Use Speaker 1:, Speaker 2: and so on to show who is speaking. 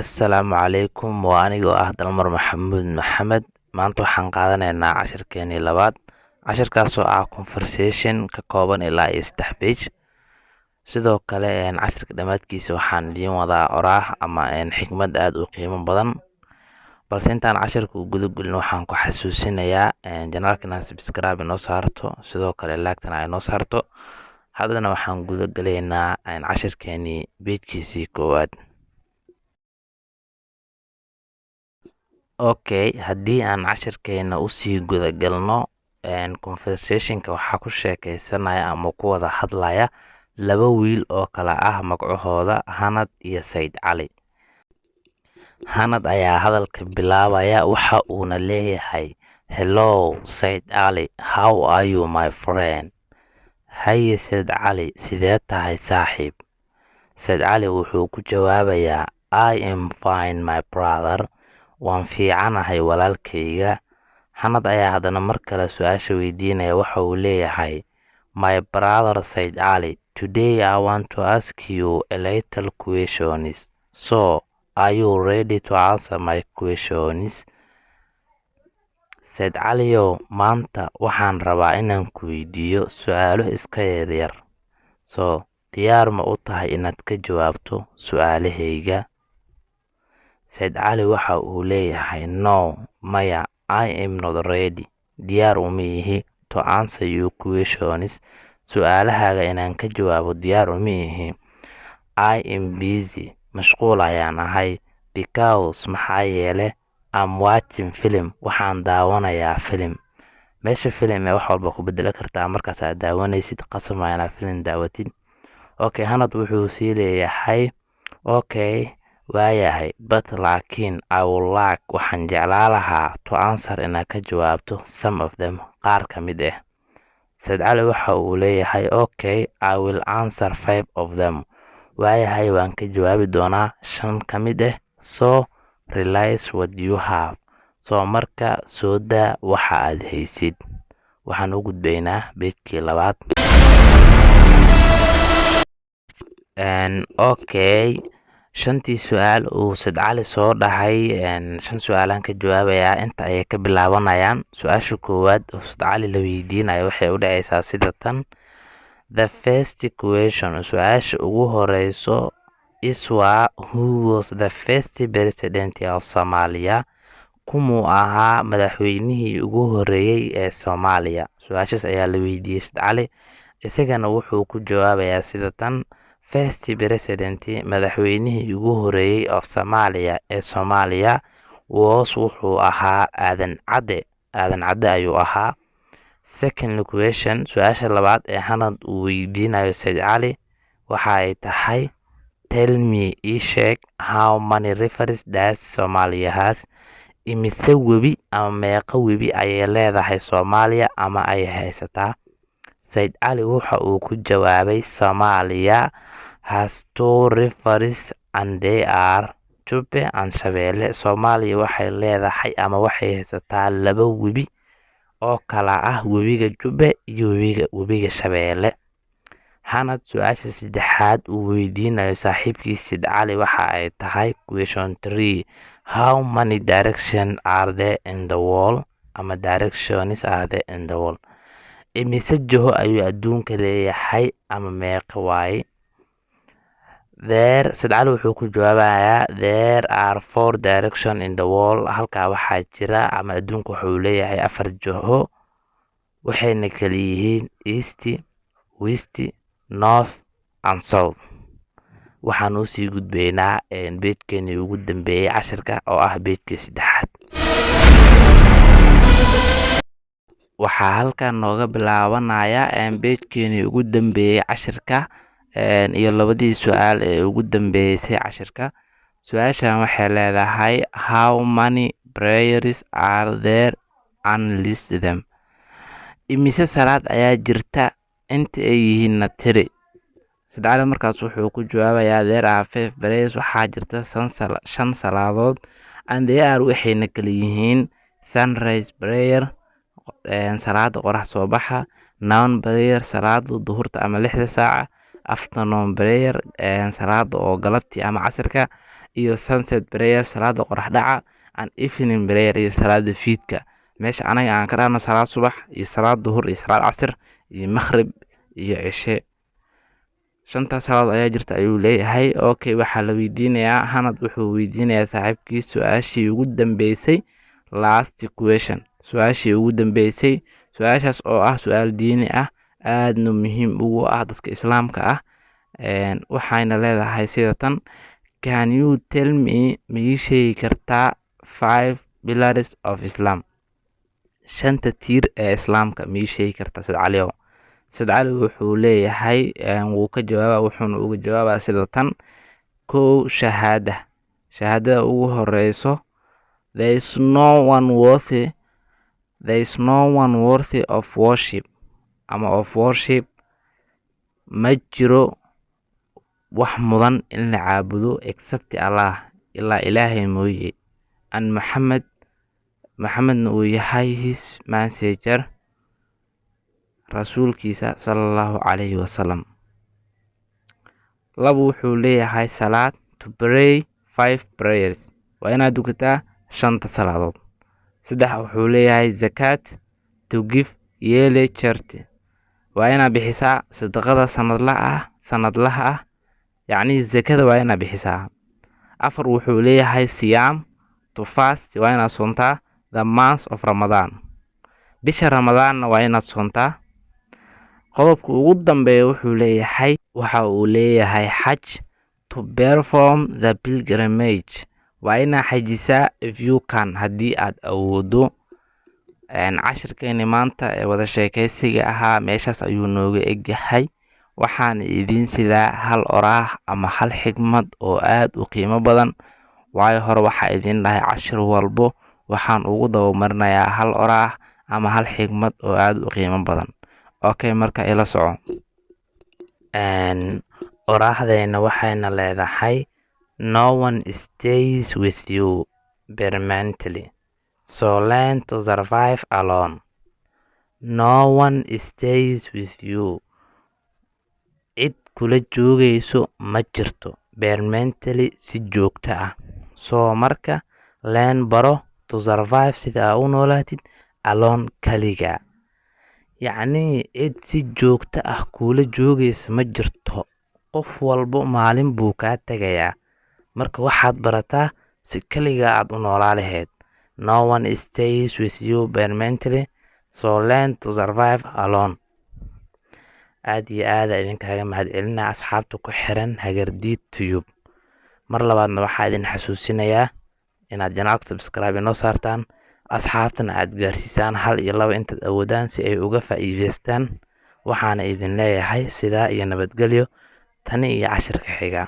Speaker 1: Assalaamu calaykum. Waa anigoo ah Dalmar Maxamuud Maxamed. Maanta waxaan qaadanaynaa cashirkeenii labaad, cashirkaasoo ah conversation ka kooban ilaa iyo 3 page. Sidoo kale, cashirka dhammaadkiisa waxaan idiin wadaa oraah ama xikmad aada u qiimo badan. Balse intaan cashirka u guda gelin, waxaan ku xasuusinayaa channelka inaad subscribe inoo saarto, sidoo kale like-tana ay noo saarto. Haddana waxaan guda gelaynaa cashirkeenii pagekiisii koowaad. Okay, haddii aan cashirkeena usii guda galno, conversationka waxaa ku sheekeysanaya ama ku wada hadlaya laba wiil oo kala ah magacahooda Hanad iyo Sayd Cali. Hanad ayaa hadalka bilaabaya, waxa uuna leeyahay, "Hello Sayd Cali, how are you, my friend?" Haye Sayd Cali, sidee tahay saaxiib? Sayd Cali wuxuu ku jawaabayaa, "I am fine, my brother." Waan fiicanahay walaalkayga. Hanad ayaa haddana mar kale su-aasha weydiinaya. Waxa uu leeyahay, "My brother Said Ali, today I want to ask you a little questions. So, are you ready to answer my questions?" Said Caliyow, maanta waxaan rabaa inaan ku weydiiyo su'aalo iska yaryar. So, diyaar ma u tahay inaad ka jawaabto su'aalahayga? Said Cali waxa uu leeyahay, "No," maya, "I am not ready." Diyaar uma ihi, "to answer your questions." Su'aalahaaga inaan ka jawaabo diyaar uma ihi. "I am busy." Mashquul ayaan ahay. "Because," maxaa yeele, "I'm watching film." Waxaan daawanayaa film. Meesha film ee wax walba ku bedeli kartaa markaas aad daawanaysid, qasab waa inaad film daawatid. Okay, Hanad wuxuu sii leeyahay, "Okay," waayahay, "but," laakiin, "I would like," waxaan jeclaa lahaa, "to answer," inaad ka jawaabto, "some of them," qaar ka mid ah. Said Cali waxa uu leeyahay, "Okay, I will answer five of them." Waayahay, waan ka jawaabi doonaa shan ka mid ah. "So release what you have." So marka soo daa waxa aad haysid. Waxaan u gudbaynaa pagekii labaad. Okay, shantii su-aal uu Said Cali soo dhahay, shan su-aalaan ka jawaabayaa, inta ayay ka bilaabanayaan. Su-aasha koowaad oo Said Cali la weydiinayo waxay u dhacaysaa sida tan. The first question, su-aasha ugu horeyso, is, waa, "Who was the first president of Somalia?" Kumuu ahaa madaxweynihii ugu horeeyey ee Soomaaliya? Su-aashaas ayaa la weydiiyey Said Cali. Isagana wuxuu ku jawaabayaa sida tan: first president, madaxweynihii ugu horeeyey, of Somalia, ee Soomaaliya, was, wuxuu ahaa, Aadan Cadde. Aadan Cadde ayuu ahaa. Second question, su-aasha labaad ee Hanad uu weydiinayo Said Cali waxa ay tahay, "Tell me," ii sheeg, "how many rivers does Somalia has?" Imise webi ama meeqa webi ayay leedahay Soomaaliya ama ay haysataa? Said Cali waxa uu ku jawaabay, "Somalia has two rivers and they are Jubba and Shabeelle." Soomaaliya waxay leedahay ama waxay haysataa laba webi oo kala ah webiga Jubba iyo webiga Shabeelle. Hanad su-aasha saddexaad uu weydiinayo saaxiibkiis Said Cali waxa ay tahay, question three, "How many direction are there in the world?" ama "directions are there in the world?" Imise jiho ayuu adduunka leeyahay ama meeqa waaye? There, Said Cali wuxuu ku jawaabayaa, "There are four direction in the world." Halkaa waxaa jira ama adduunka wuxuu leeyahay afar jiho, waxayna kala yihiin east, West, North and South. Waxaan usii gudbaynaa page-keenii ugu dambeeyey cashirka, oo ah page-kii saddexaad. Waxaa halkan nooga bilaabanaya page-keenii ugu dambeeyey cashirka iyo labadii su-aal ee ugu dambeysay cashirka. Su-aashan waxay leedahay: "How many prayers are there and list them?" Imise salaad ayaa jirta, inta ay yihiinna tiri. Sadcali markaas wuxuu ku jawaabayaa: "There are five prayers." Waxaa jirta shan salaadood. "And they are," waxayna kala yihiin, "sunrise prayer," salaada qorax soo baxa, "noon prayer," salaada duhurta ama 6da saaca, "afternoon prayer," salaada oo galabtii ama casirka, iyo "sunset prayer," salaada qorax dhaca, "and evening prayer," iyo salaada fiidka. Meesha anaga aan ka dhahno salaad subax iyo salaad duhur iyo salaad casir iyo maghrib iyo cishe. Shantaas salaadood ayaa jirta, ayuu leeyahay. Okay, waxaa la weydiinayaa, Hanad wuxuu weydiinayaa saaxiibkiis su-aashii ugu dambeysay, last question, su-aashii ugu dambeysay. Su-aashaas oo ah su-aal diini ah, aadna muhiim ugu ah dadka Islaamka ah. Waxayna leedahay sida tan: "Can you tell me," ma ii sheegi kartaa, "five pillars of Islam?" Shanta tiir ee Islaamka ma ii sheegi kartaa, Said Caliow? Said Cali wuxuu leeyahay, wuu ka jawaaba, wuxuuna uga jawaabaa sida tan: kow, shahaada, shahaadada ugu horeyso, "There is no one worthy of worship," ama "of worship," ma jiro wax mudan in la caabudo, "except Allah," ilaa Ilaahay mooye, "and Maxamed," Maxamedna uu yahay, "his messenger," rasuulkiisa, "sala Allahu calayhi wasalam." Labo, wuxuu leeyahay salaad, "to pray five prayers," waa inaad dukataa shanta salaadood. Saddex, wuxuu leeyahay zakat, "to give yearly charity," waa inaad bixisaa sadaqada sanadlaha ah, yacni zakada waa inaad bixisaa. Afar, wuxuu leeyahay siyaam, "to fast," waa inaad soontaa, "the month of Ramadan," bisha Ramadaanna waa inaad soontaa. Qodobka ugu dambeeya wuxuu leeyahay, waxa uu leeyahay xaj, "to perform the pilgrimage," waa inaad xajisaa, "if you can," haddii aad awoodo. Cashirkeeni maanta ee wada sheekeysiga ahaa meeshaas ayuu nooga egyahay. Waxaan idiin sidaa hal oraah ama hal xigmad oo aad u qiimo badan, waayo hore waxaa idiin dhahay cashir walbo waxaan ugu dabamarinayaa hal oraah ama hal xigmad oo aad u qiimo badan. Okay, marka ila soco. Oraahdeyna waxayna leedahay: "No one stays with you permanently, so learn to survive alone." No one stays with you, cid kula joogayso ma jirto, "permanently," si joogto ah. "So," marka, "learn," baro, "to survive," sida aa u noolaatid, "alone," kaligaa. Yacnii cid si joogto ah kuula joogaysa ma jirto. Qof walbo maalin buu kaa tagayaa. Marka waxaad barataa si kaligaa aad u noolaa lahayd. No one stays with you permanently, so learn to survive alone. Aad iyo aad aa idinkaaga mahadcelinaya, asxaabta ku xiran Hagardiid Tube. Mar labaadna waxaa idin xasuusinayaa inaad channel-ka subscribe inoo saartaan, asxaabtana aad gaarsiisaan hal iyo laba intaad awoodaan, si ay uga faa'iideystaan. Waxaana idin leeyahay sidaa iyo nabadgelyo, tani iyo cashirka xiga.